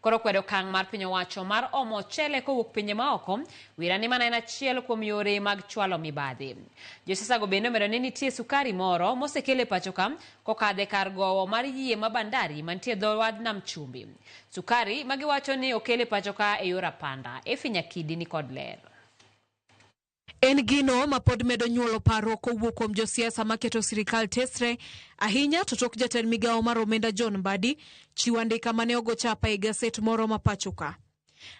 Koro kwedo okang' mar piny owacho mar omo ochele kowuok pinje maoko, wira ni mana en achiel kuom yore mag chwalo mibadhi. Josiasa go bende omedo ni nitie sukari moro mosekel e pacho ka kokadho e kar gowo mar yie ma Bandari mantie dho wadh nam chumbi. Sukari ma giwacho ni okel e pacho ka e yor apanda. Effie Nyakidi ni kod ler. En gino ma pod medo nyuolo parruok kowuok kuom josiasa maketo sirikal tesre ahinya to tok jatend migawo mar omenda John Mbadi chiwo andika mane ogo chapa e gaset moro ma pacho ka.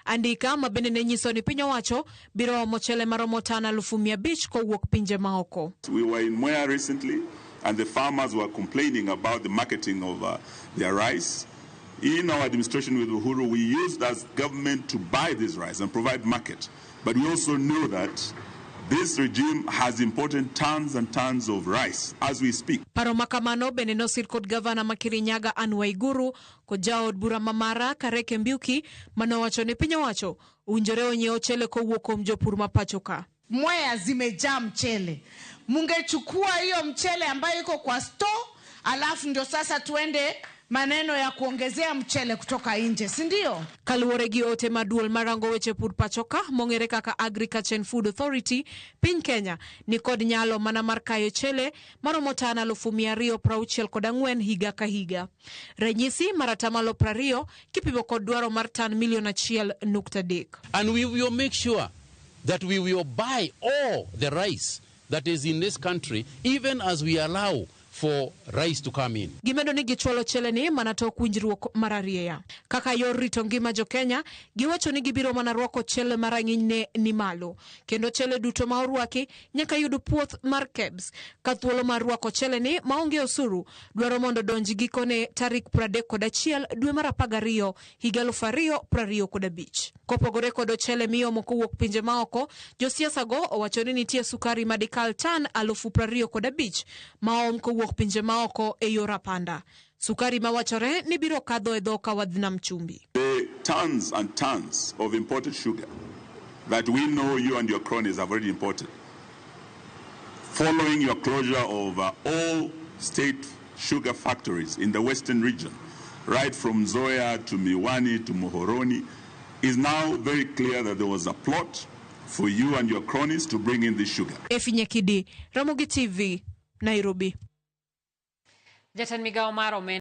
Andika ma bende ne nyiso ni piny owacho biro omo chele maromo tan 500,000 kowuok pinje maoko. We were in Mwea recently and the farmers were complaining about the marketing of their rice. In our administration with Uhuru, we used as government to buy this rice and provide market. But we also know that this regime has imported tons and tons of rice as we speak. Paro ma kamano bende nosir kod gavana ma Kirinyaga Anne Waiguru kod jaod bura ma Mara Kareke Mbiuki manowacho ni piny owacho owinjore onyiew ochele kowuok kuom jopur ma pacho ka. Mwea zimejaa mchele. Mungechukua hiyo mchele ambayo iko kwa store, alafu ndio sasa tuende maneno ya kuongezea mchele kutoka nje, si ndio? Kaluwore gi ote ma duol marango weche pur pacho ka mong'ere kaka Agriculture and Food Authority, piny Kenya ni kod nyalo mana mar kayo chele maromo tan 264,000 higa ka higa. Ranyisi mar 20% kipimo kod dwaro mar tan milion 1.3. And we will make sure that we will buy all the rice that is in this country, even as we allow for rice to come in. Gimedo ni gichwalo chele ni mana tok winjruok mar arieya. Kaka yor rito ngima jo Kenya, giwacho ni gibiro mana rwako chele ma rang'iny ni malo. Kendo chele duto ma orwaki nyaka yud puoth mar KEBS. Ka thuolo mar rwako chele ni maonge osuru dwaro mondo donj gikone tarik 31 dwe mar 12 higa 2025. Kopogore kod ochele miomo kowuok pinje maoko, josiasa go owacho ni nitie sukari madikal tan 25,000 maom kowuok pinje maoko e yor apanda. Sukari mawachore ni biro kadho e dho kawadh nam chumbi. The tons and tons of imported sugar that we know you and your cronies have already imported, following your closure of all state sugar factories in the western region, right from Nzoia to Miwani to Muhoroni, is now very clear that there was a plot for you and your cronies to bring in this sugar. Effie Nyakidi, Ramogi TV, Nairobi. Jatend migawo mar omenda